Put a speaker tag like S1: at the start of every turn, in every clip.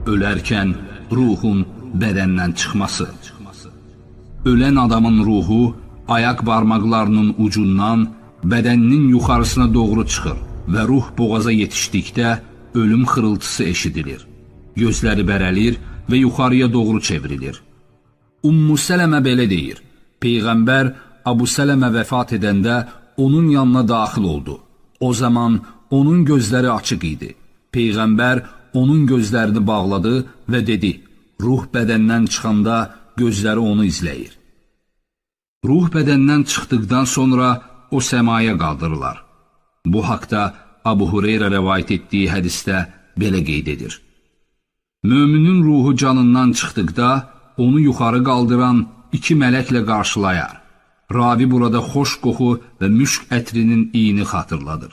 S1: Ölərkən ruhun bədəndən çıxması. Ölən adamın ruhu ayaq barmaqlarının ucundan bədəninin yuxarısına doğru çıxır və ruh boğaza yetişdikdə ölüm xırıltısı eşidilir. Gözləri bərəlir və yuxarıya doğru çevrilir. Ummu Sələmə belə deyir: Peyğəmbər Abu Sələmə vəfat edəndə onun yanına daxil oldu. O zaman onun gözləri açıq idi. Peyğəmbər onun gözlərini bağladı və dedi: Ruh bədəndən çıxanda gözləri onu izləyir. Ruh bədəndən çıxdıqdan sonra o səmaya qaldırılar. Bu haqda Abu Hureyra rəvayət etdiyi hədisdə belə qeyd edir: Möminin ruhu canından çıxdıqda onu yuxarı qaldıran iki mələklə qarşılayar. Ravi burada xoş qoxu və müşk ətrinin iyini xatırladır.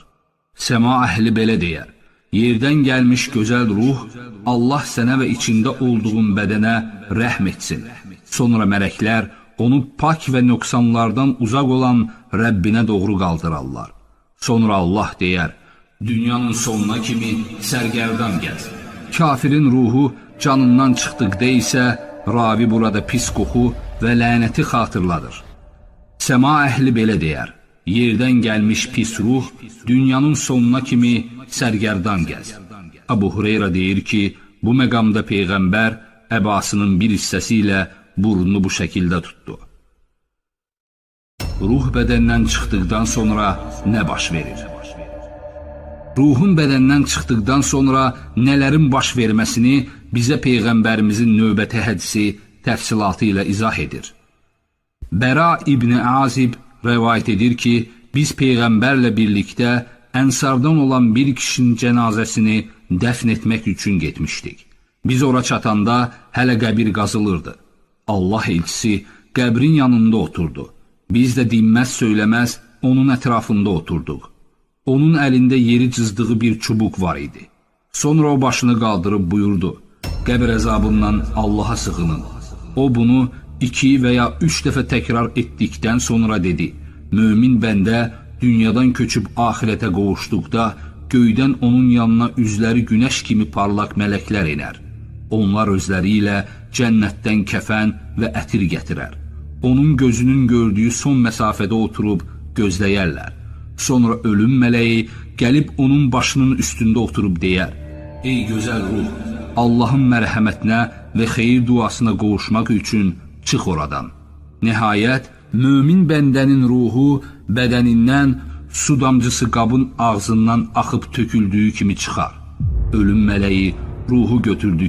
S1: Səma əhli belə deyər: Yerdən gəlmiş gözəl ruh, Allah sənə və içində olduğun bədənə rəhm etsin. Sonra mələklər onu pak və nöqsanlardan uzaq olan Rəbbinə doğru qaldırarlar. Sonra Allah deyər: Dünyanın sonuna kimi sərgərdan gəz. Kafirin ruhu canından çıxdıqda isə ravi burada pis qoxu və lənəti xatırladır. Səma əhli belə deyər: Yerdən gəlmiş pis ruh dünyanın sonuna kimi sərgərdan gəz. Abu Hureyra deyir ki, bu məqamda Peyğəmbər əbasının bir hissəsi ilə burnunu bu şəkildə tutdu. Ruh bədəndən çıxdıqdan sonra nə baş verir? Ruhun bədəndən çıxdıqdan sonra nələrin baş verməsini bizə Peyğəmbərimizin növbəti hədisi təfsilatı ilə izah edir. Bəra İbni Azib rəvayət edir ki, biz Peyğəmbərlə birlikdə Ənsardan olan bir kişinin cənazəsini dəfn etmək üçün getmişdik. Biz ora çatanda hələ qəbir qazılırdı. Allah elçisi qəbrin yanında oturdu. Biz də dinməz söyləməz onun ətrafında oturduq. Onun əlində yeri cızdığı bir çubuq var idi. Sonra o başını qaldırıb buyurdu: Qəbir əzabından Allaha sığının. O bunu 2 və ya 3 dəfə təkrar etdikdən sonra dedi: Mömin bəndə dünyadan köçüb axirətə qovuşduqda göydən onun yanına üzləri günəş kimi parlaq mələklər enər. Onlar özləri ilə cənnətdən kəfən və ətir gətirər. Onun gözünün gördüyü son məsafədə oturub gözləyərlər. Sonra ölüm mələyi gəlib onun başının üstündə oturub deyər: Ey gözəl ruh, Allahın mərhəmətinə və xeyir duasına qovuşmaq üçün çıx oradan. Nəhayət, mömin bəndənin ruhu bədənindən su damcısı qabın ağzından axıb töküldüyü kimi çıxar. Ölüm mələyi ruhu götürdü.